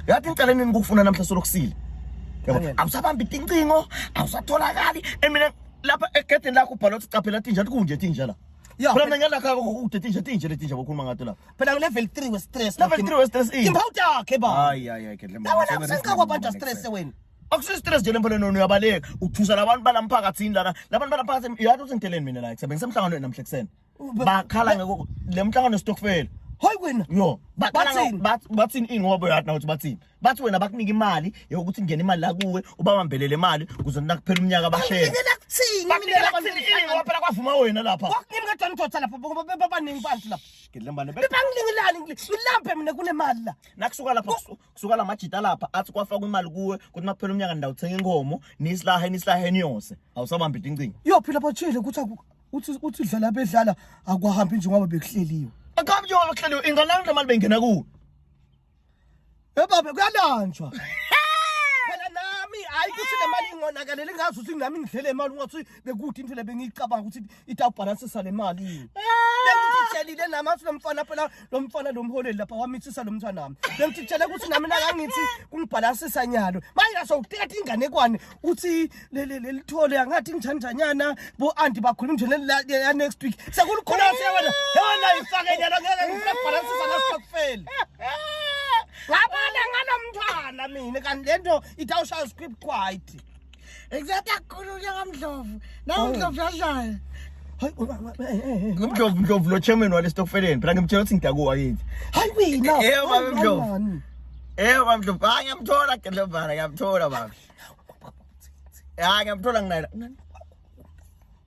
Yathi ngicela nini ukufuna namhla solokusile. Yabo, awusabambi tincingo, awusatholakali. Emina lapha egedeni lakho ubhala uthi caphela tinja kunje tinja la. Ya. Phela mina ngiyalakha kude tinja tinja letinja bokhuluma ngato lapha. Phela level 3 we stress. Level 3 we stress ini. Timphawu takhe ba. Hayi hayi hayi Gedle. Wena usengakwabantu stress wena. Akusi stress nje lempela nona uyabaleka. Uthusa labantu balamphakathini lana. Labantu balamphakathini uyathi uthi ngiteleni mina la ekuseni. Ngisemhlanganweni namhla ekuseni. Bakhala ngeko le mhlangano stokfela. Hayi wena. Yo, bakhala Bathini? bathini ini ngoba uyathi nawe ukuthi bathini. Bathi wena bakunika imali yokuthi ingene imali la kuwe ubabambelele imali kuze nakuphela umnyaka bashare. Ngikela kuthini mina Bakunikela labantu. kuthini ini ngoba phela kwavuma wena lapha. Kwakunika kanjani ndoda lapha ngoba babaningi bantu lapha. Gedlembane Bebangilingelani ngilambe mina kunemali la. nakusuka lapha kusuka la majita lapha athi kwafakwa imali kuwe ukuthi makuphela umnyaka ndawuthenga inkomo nisilahe nisilahe niyose awusabambi incingo. Yo phela batshile ukuthi uthi uthi dlala bedlala akwahambi nje ngoba bekuhleliwe. Akabi njengoba kuhleliwe inganani le mali bengena kuwe. Hey baba kuyalanjwa. Phela nami hayi ukuthi le mali ingonakalele ngazi ukuthi nami ngidlele imali ungathi bekude into le bengiyicabanga ukuthi itawubhalansisa le mali. Bengithitshelile nami athi lo mfana phela lo mfana lo mholeli lapha wamithisa lo mntwana wami. Bengithitshele ukuthi nami nakangithi kungibhalansisa nyalo. Manje asawuteka inganekwane uthi lelithole angathi ngithanjanyana bo auntie bakhuluma nje ya next week. Sekulikhona siyabona. Yona ifake nyalo ngeke ngifuna kubhalansisa la stokfela. Ngabala ngalo mntwana mina kanti lento itawushaya script quite. Exactly akukhulunywa kaMdlovu. Nawe uMdlovu yadlala. Hayi Ngumdlovu Mdlovu lo chairman wale stokfeleni phela ngimtshela ukuthi ngidakuwa kithi. hayi wena. Yebo, baba Mdlovu. Eh baba Mdlovu, hayi ngiyamthola Gedlembane ngiyamthola baba. Hayi ngiyamthola nginaye.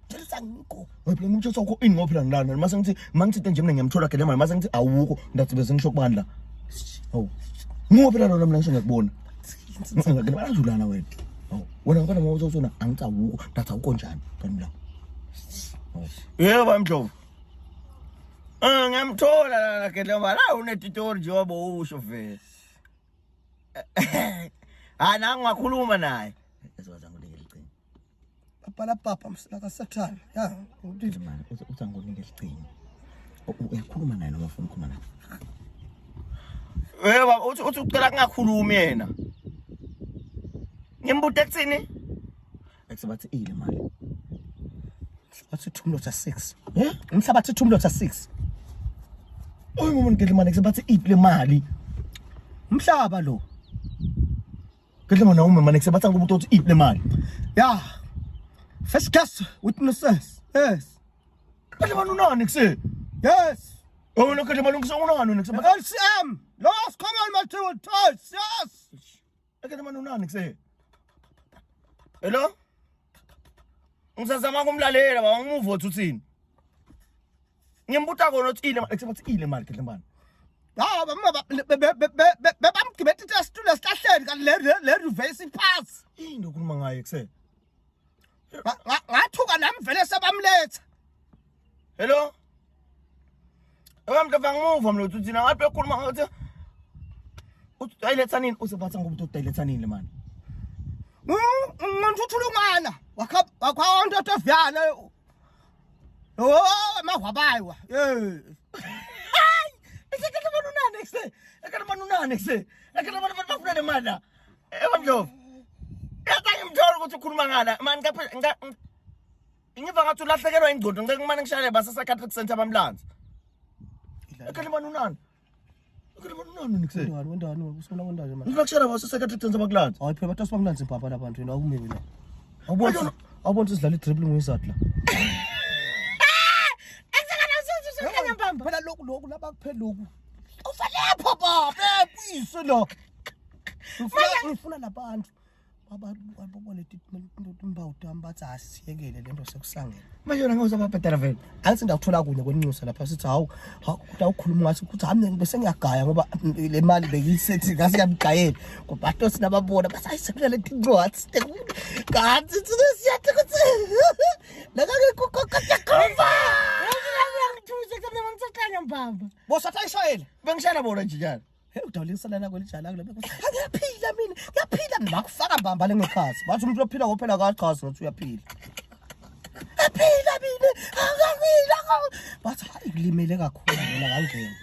Thelisa ngikho. Hayi phela ngimtshela ukuthi ini ngoba phela ngilana mase ngithi mangithi nje mina ngiyamthola Gedlembane mase ngithi awukho ndathi bese ngisho kubani la. Hawu. Nguwe phela lona mina ngisho ngiyakubona. Ngeke adlulana wena. Hawu. Wena ngifana ngoba uthona angithi awukho ndathi awukho njani kanti la. Yebo baba Mdlovu. Eh ngiyamthola la Gedlembane. Hawu unetitori njengoba usho vele. Hayi nangu ngakhuluma naye. Ezwaza ngonike licingo. Bhala papa msila kaSathane. Ya. Uthi manje uthi angonike licingo. Uyakhuluma naye noma ufuna ukukhuluma naye? Yebo baba uthi uthi ucela kungakhulumi yena. Ngimbude kuthini? Ekusebathi ile mali. Wathi 2 mlotha 6. Eh? Umhlaba athi 2 mlotha 6. Oy ngoba ngidle imali kusebathi iphi le mali? Umhlaba lo. Ngidle mona uma manje kusebathi ngoba uthi iphi le mali. Ya. First class witnesses. Yes. Ngidle mona unani kuse? Yes. Oh no ngidle mona unani wena kusebathi. LCM. Last common material test. Yes. Ngidle mona unani kuse? Hello? Ngisazama kumlalela baba ngimuva uthi uthini? Ngimbuta kona uthi ile mali kusebathi ile mali ngidle mali. Ha baba bebamgibethe isitulo esihlahleni kanti le reverse pass. Yini okhuluma ngaye kuse? Ngathuka nami vele sebamletha. Hello? Ebamdlovu angimuva mina uthi thina ngabe ukhuluma ngathi uthi ayiletha nini usebatha ngoba uthi ayiletha nini le mali. Nganthuthulungana wakha wakha ntotovyana. Oh mahwabayiwa. Eh. Ekele mani unani kuse? Ekele mani unani kuse? Ekele mani bafuna le mali la. Ebamdlovu. Yathi ngimthola ukuthi ukhuluma ngala mani ngapha ngiva ngathi ulahlekelwa ingqondo ngeke kumane ngishayele base psychiatric center bamlanza. Ekele mani unani? Ekele mani unani kuse? Wendani wendani usona wendani manje. Ngifuna kushayela base psychiatric center bakulanza. Hayi phela bathu bamlanza impapa labantu wena awume wena. Awubona awubona sidlala i-dribbling wizard la. Phela lokhu lokhu laba kuphela lokhu. Ufalepho baba episo lo. Ngifuna ngifuna labantu babone timbawu tami bathi asiyekele lento sekusangene. Manje wena ngozobabhadala vele. Angithi ndakuthola kunye kwenxusa lapha sithi hawu utawukhuluma ngathi ukuthi hayi mina bese ngiyagaya ngoba le mali bengiyisethi ngase ngiyamgayela ngoba tosi nababona bathi hayi sekulele tincwadi kanti thina siyathi ukuthi nakangikukokotakhomba Bosatha ayishayela Bengishayela bona nje njalo. Hey udawuliselana kwelijala kule bekuthi ngiyaphila mina ngiyaphila mina bakufaka mbamba lengekhasi bathi umuntu ophila kophela akachazi ngathi uyaphila aphila mina akaphila bathi hayi kulimele kakhulu mina kangena.